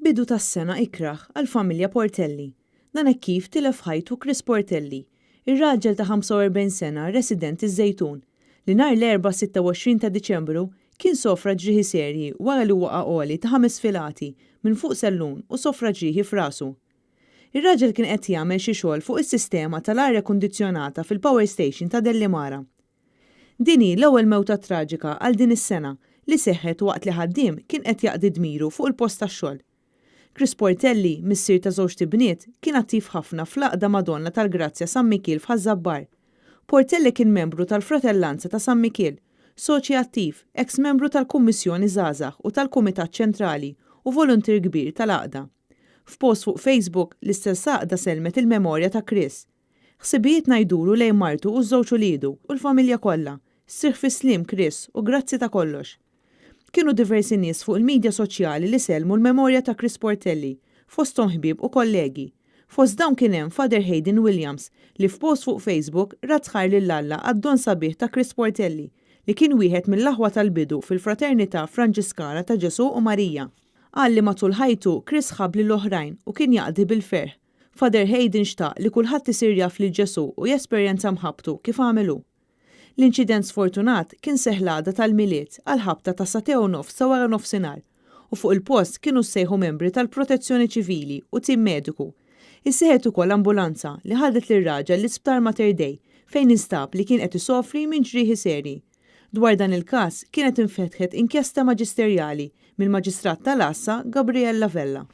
Bidu tas-sena ikrah għall-familja Portelli. Dan hekk kif tilef ħajtu Chris Portelli, ir-raġel ta' 45 sena residenti ż-Żejtun, li nhar l-Erbgħa 26 ta' Diċembru kien sofra ġrieħi serji wara li waqa' għoli ta' ħames filati minn fuq sellun u sofra ġrieħi f'rasu. Ir-raġel kien qed jagħmel xi xogħol fuq is-sistema tal-arja kundizzjonata fil-power station ta' Dellimara. Din hi l-ewwel mewta traġika għal din is-sena li seħħet waqt li ħaddiem kien qed jaqdi dmiru fuq il-post tax-xogħol. Chris Portelli, missier ta' żewġt ibniet, kien attiv ħafna fl-Għaqda Madonna tal-Grazzja San Mikiel f'Ħaż-Żabbar. Portelli kien membru tal-Fratellanza ta' San Mikiel, soċi attiv, eks membru tal-Kummissjoni Żgħażagħ u tal-Kumitat Ċentrali u voluntier kbir tal-Għaqda. F'post fuq Facebook, l-istess għaqda sellmet il-memorja ta' Chris. Ħsibijietna jduru lejn martu u ż-żewġ uliedu u l-familja kollha. Strieħ fis-sliem Chris u grazzi ta' kollox. Kienu diversi nies fuq il-midja soċjali li sellmu l-memorja ta' Chris Portelli, fosthom ħbieb u kollegi. Fost dawn kien hemm Father Hayden Williams li f'post fuq Facebook radd ħajr lil Alla għad-don sabiħ ta' Chris Portelli, li kien wieħed mill-aħwa tal-bidu fil-Fraternità Franġiskana ta' Ġesù u Marija. Qal li matul ħajtu Chris ħabb lil oħrajn u kien jaqdi bil-ferħ. Father Hayden xtaq li kulħadd isir jaf lil Ġesù u jesperjenza mħabbtu kif għamel hu. L-inċident sfortunat kien seħħ l-għada tal-Milied għall-ħabta ta' sagħtejn u nofs ta' waranofsinhar u fuq il-post kienu ssejħu membri tal-Protezzjoni Ċivili u tim mediku. Issejħet ukoll ambulanza li ħadet lir-raġel l-Isptar Mater Dei fejn instab li kien qed isofri minn ġrieħi serji. Dwar dan il-każ kienet infetħet inkjesta maġisterjali mill-Maġistrat tal-Għassa Gabriella Vella.